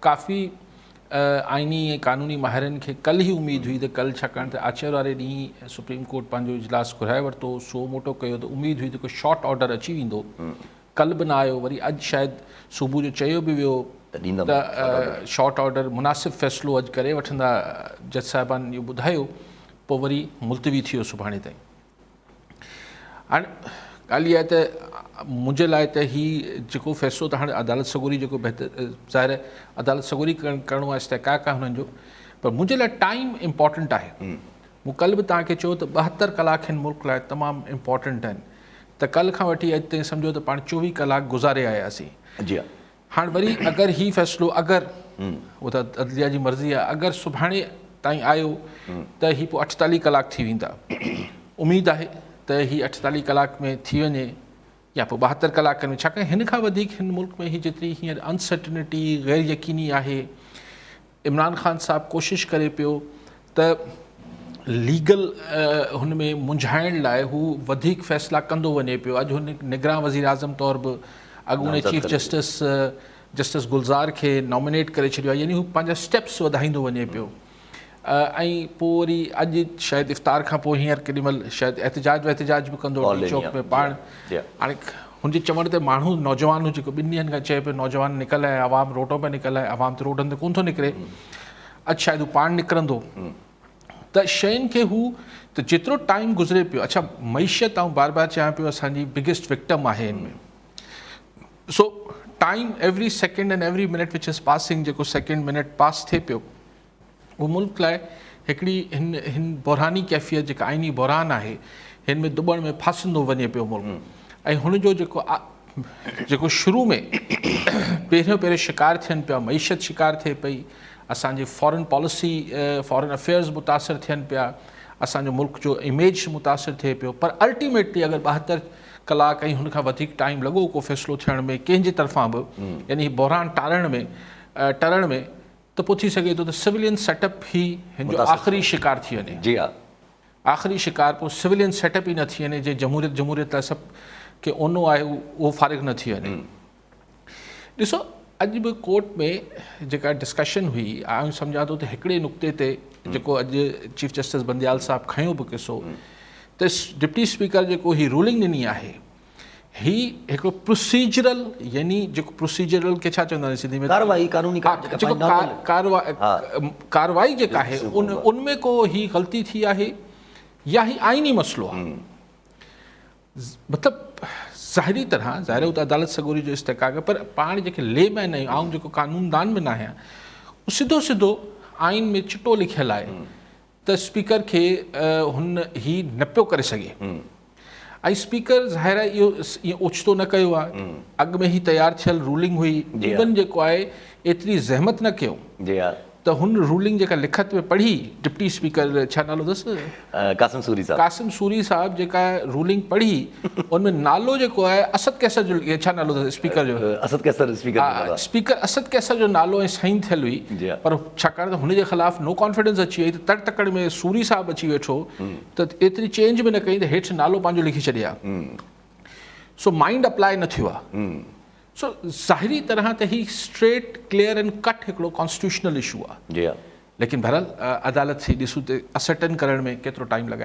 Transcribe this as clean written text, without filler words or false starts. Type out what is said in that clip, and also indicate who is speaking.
Speaker 1: ڪافي آئيني ۽ قانوني ماهرن کي ڪلهه ئي اميد هئي ته ڪلهه ڇاڪاڻ ته آچر واري ڏينهن سپريم ڪورٽ پنهنجو اجلاس گهرائي ورتو سو موٽو ڪيو ته اميد هئي ته ڪو شارٽ آرڊر اچي ويندو ڪلهه به نه آيو وري اڄ شايد صبح جو چيو به ويو ته شارٽ آرڊر مناسب فيصلو اڄ ڪري وٺندا جج صاحبان اهو ٻڌايو پوء وري ملتوي ٿي ويو سڀاڻي تائين هاڻي ڳالهه اها آهي ته منهنجي لاء ته هي جيڪو فيصلو ته هاڻي عدالت سڳوري جيڪو بهتر ظاهر آهي عدالت سڳوري ڪرڻو آهي استحقاق آهي هنن جو پر منهنجي لاء ٽائيم امپورٽنٽ آهي مون ڪلهه به توهان کي چيو ته 72 ڪلاڪ هن ملڪ لاء تمام امپورٽنٽ آهن ته ڪلهه کان وٺي اڄ تائين سمجهو ته پاڻ 24 ڪلاڪ گذاري آياسين جي ها هاڻ وري اگر هي فيصلو اگر اهو ته عدليه جي مرضي آهي اگر سڀاڻي تائين آيو ته هي پوء 48 ڪلاڪ ٿي ويندا اميد آهي ته هي 48 ڪلاڪ ۾ ٿي وڃي يا پوء 72 ڪلاڪن ۾ ڇاڪاڻ هن کان وڌيڪ هن ملڪ ۾ هي جيتري هينئر انسرٽنٽي غير يقيني آهي عمران خان صاحب ڪوشش ڪري پيو ته ليگل هن ۾ منجهائڻ لاء هو وڌيڪ فيصلا ڪندو وڃي پيو اڄ هن نگران وزير اعظم طور به اڳوڻي چيف جسٽس جسٽس گلزار کي نامينيٽ ڪري ڇڏيو آهي يعني هو پنهنجا اسٽيپس وڌائيندو وڃي پيو ۽ پوء وري اڄ شايد افطار کان پوء هينئر ڪيڏي مهل شايد احتجاج واحتجاج به ڪندو ڊي چوڪ ۾ پاڻ هاڻي هن جي چوڻ تي ماڻهو نوجوان جيڪو ٻن ڏينهن کان چئي پيو نوجوان نڪل آيا عوام روڊن پي نڪل آيا عوام ته روڊن تي ڪونه ٿو نڪري اڄ شايد هو پاڻ نڪرندو ته شين کي هو ته جيترو ٽائيم گذري پيو اڇا معيشت آئون بار بار چيان پيو اسان جي بگيسٽ وڪٽم آهي هن ۾ so time every second and every minute which is passing جيڪو سيڪنڊ منٽ پاس ٿئي پيو اهو ملڪ لاء هڪڙي هن هن بحراني ڪيفيت جيڪا آئيني بحران آهي هن ۾ دٻڻ ۾ ڦاسندو وڃي پيو ملڪ ۽ هن جو جيڪو جيڪو شروع ۾ پهريون پهريون شڪار ٿين پيا معيشت شڪار ٿئي پئي اسان جي فارن پاليسي فارن افيئرز متاثر ٿين پيا اسان جو ملڪ جو اميج متاثر ٿئي پيو پر الٽيميٽلي اگر 72 ڪلاڪ ۽ هن کان وڌيڪ ٽائيم لڳو ڪو فيصلو ٿيڻ ۾ ڪنهن جي طرفان به يعني بحران ٽارڻ ۾ ٽرڻ ۾ ته پوء ٿي سگهي ٿو ته سويلين سيٽ اپ ئي هن جو آخري شڪار ٿي وڃي. جي ها. آخري شڪار پوء سويلين سيٽ اپ ئي نه ٿي وڃي جنهن جمهوريت جمهوريت لاء سڀ کي اونو آهي اهو فارغ نه ٿي وڃي. ڏسو اڄ به ڪورٽ ۾ جيڪا ڊسڪشن هئي آئون سمجهان ٿو ته هڪڙي نقطي تي جيڪو اڄ چيف جسٽس بنديال صاحب کنيو به قصو ته ڊپٽي اسپيڪر جيڪو هي رولنگ ڏني آهي هي هڪڙو پروسيجرل يعني جيڪو پروسيجرل کي ڇا چوندا آهن سنڌي ۾
Speaker 2: ڪارروائي قانوني
Speaker 1: جيڪو ڪارروائي جيڪا آهي ان ان ۾ ڪو هي غلطي ٿي آهي يا هي آئيني مسئلو آهي مطلب ظاهري طرح ظاهر هو ته عدالت سڳوري جو استحقاق آهي پر پاڻ جيڪي لي مين آهيون آئون جيڪو قانون دان به نه آهيان سڌو سڌو آئين ۾ چٽو لکيل آهي ته اسپيڪر کي هن هي نه پيو ڪري سگهي ۽ اسپيڪر ظاهر آهي اهو ائين اوچتو نه ڪيو آهي اڳ ۾ هي تيار ٿيل رولنگ هئي ايون جيڪو آهي ايتري زحمت نه ڪيو جي ها ته هن رولنگ جيڪا لکت ۾ پڙهي ڊپٽي اسپيڪر ڇا نالو اٿس
Speaker 2: قاسم سوري صاحب
Speaker 1: قاسم سوري صاحب جيڪا رولنگ پڙهي ان ۾ نالو جيڪو آهي اسد قيصر جو ڇا نالو اٿس اسپيڪر جو
Speaker 2: اسد قيصر اسپيڪر
Speaker 1: اسپيڪر اسد قيصر جو نالو ۽ سائن ٿيل هئي پر ڇاڪاڻ ته هن جي خلاف نو ڪانفيڊنس اچي وئي ته تڙ تڪڙ ۾ سوري صاحب اچي ويٺو ته ايتري چينج به نه ڪئي ته هيٺ نالو پنهنجو لکي ڇڏي ها سو مائنڊ اپلاء نه ٿيو آهي سو ظاهري طرح ته هي اسٽريٽ ڪليئر اينڊ ڪٽ هڪڙو ڪانسٽيٽيوشنل اشو آهي جي ها ليڪن بهرحال عدالت سي ڏسون ته اسرٽن ڪرڻ ۾ ڪيترو ٽائيم لڳائي.